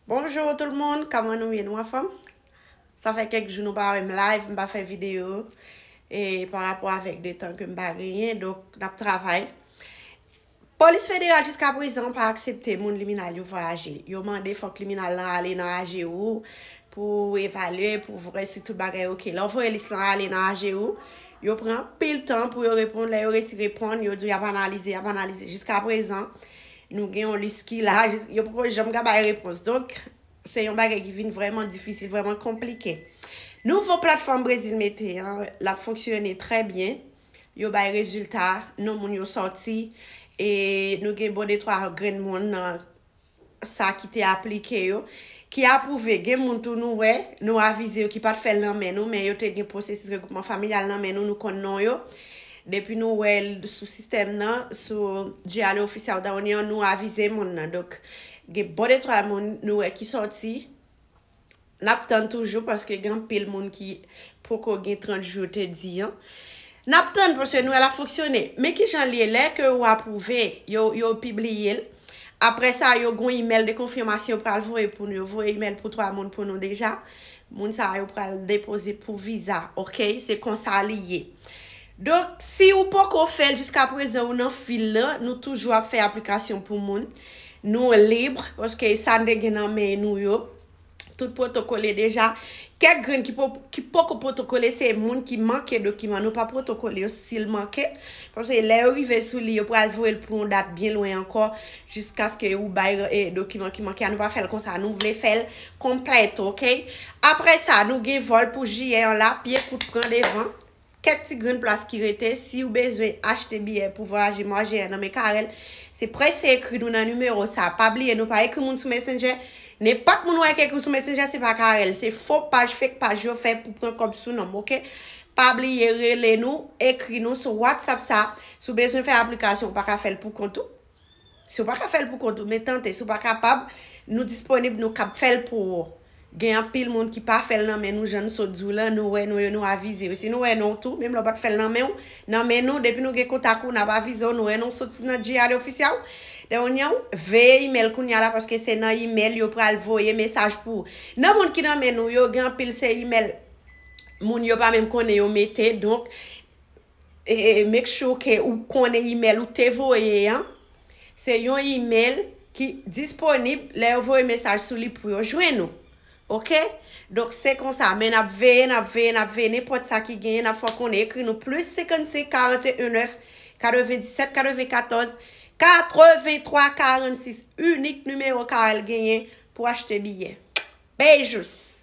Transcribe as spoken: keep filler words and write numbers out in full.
Bonjou tout moun, kòman nou ye? Nou anfòm? Sa fè kèk jou nou pa wè m live, m pa fè videyo e pa rapò avèk de tan ke m pa genyen, donk n ap travay. Polis federal jiska prezan pa aksepte moun liminal yo vwayaje. Yo mande fòk liminal lan ale nan A G ou pou evalye, pou vwè si tout bagay oke. Lè w voye lis lan ale nan A G ou, yo pran anpil tan pou yo reponn. Lè yo resi reponn, yo di y ap analize, y ap analize. Jiska prezan, nou gen yon lis ki la, jis- yo poko janm ka bay repons. Donk, se yon bagay ki vin vrèman difisil, vrèman konplike. Nouvo platfòm Brezil mete an, l ap fonksyone trè byen. Yo bay rezilta, non moun yo sòti, e nou gen bon de twa grenn moun nan sa ki te aplike yo, ki apwouve. Gen moun tou nou wè, nou avize yo ki pa t fè l nan men nou, men yo te gen pwosesis regroupman familyal nan men nou, nou konn non yo. Depi nou wè l sou sistèm nan, sou G R L Official Down an, nou avize moun nan. Donk, gen bon de twa moun nou wè ki sòti. N ap tann toujou paske gen anpil moun ki poko gen trant jou te di an. N ap tann paske nou wè l ap fonksyone. Men kijan l ye, lè ke ou apwouve, yo, yo pibliye l. Apre sa, yo gon imèl de konfimasyon yo pral voye pou nou. Yo voye imèl pou twa moun pou nou deja. Moun sa yo pral depoze pou viza, oke? Se konsa li ye. Donk, si ou poko fè l jiska prezan, ou nan fil lan, nou toujou ap fè aplikasyon pou moun. Nou lib, paske sa n te gen nan men nou yo, tout pwotokole deja. Kèk grenn ki po- ki poko pwotokole, se moun ki manke dokiman. Nou pa pwotokole yo si l manke. Paske lè yo rive sou li, yo pral voye l pou yon dat byen lwen ankò, jiskaske ou bay e, dokiman ki manke a. Nou pa fè l konsa, nou vle fè l konplèt, oke? Apre sa, nou gen vòl pou jiyè an la, pye kout pran devan. Kèk ti grenn plas ki rete, si w bezwen achte biyè pou vwayaje mwa jiyè nan men Karèl, se prese ekri nou nan nimewo sa. Pa bliye, nou pa ekri moun sou Messenger. Nenpòt moun ou wè ki ekri sou Messenger, se pa Karèl. Se fo paj, fake paj yo fè pou pran kòb sou non m, oke? Pa bliye, rele nou, ekri nou sou WhatsApp sa. Si w bezwen fè aplikasyon, ou pa ka fè l pou kont ou. Si w pa ka fè l pou kont ou, men tante. Si w pa kapab, nou disponib, nou kab fè l pou ou. Gen anpil moun ki pa fè l nan men nou, jan nou sot di w lan, nou wè nou yo, nou avize yo. Si nou wè non w tou, menm lè w pa t fè l nan men w, nan men nou, depi nou gen kontak ou, n ap avize w, nou wè non w soti nan G R L Official. Lè w nyan w, veye imèl kounye a la, paske se nan imèl yo pral voye mesaj pou ou. Nan moun ki nan men nou yo, gen anpil se imèl moun yo pa menm konnen yo mete, donk, e, e, make sure ke ou konnen imèl ou te voye an. Se yon imèl ki disponib lè yo voye mesaj sou li pou yo jwenn ou. Oke? Donk, se konsa. Men n ap veye, n ap veye, n ap veye. Nenpòt sa ki genyen, n ap fè w konnen. Ekri nou plis senkannsenk, karanteyen, nèf, katrevenndisèt, katrevenkatòz, katrevenntwa, karannsis. Inik nimewo Karèl genyen pou achte biyè. Beijos!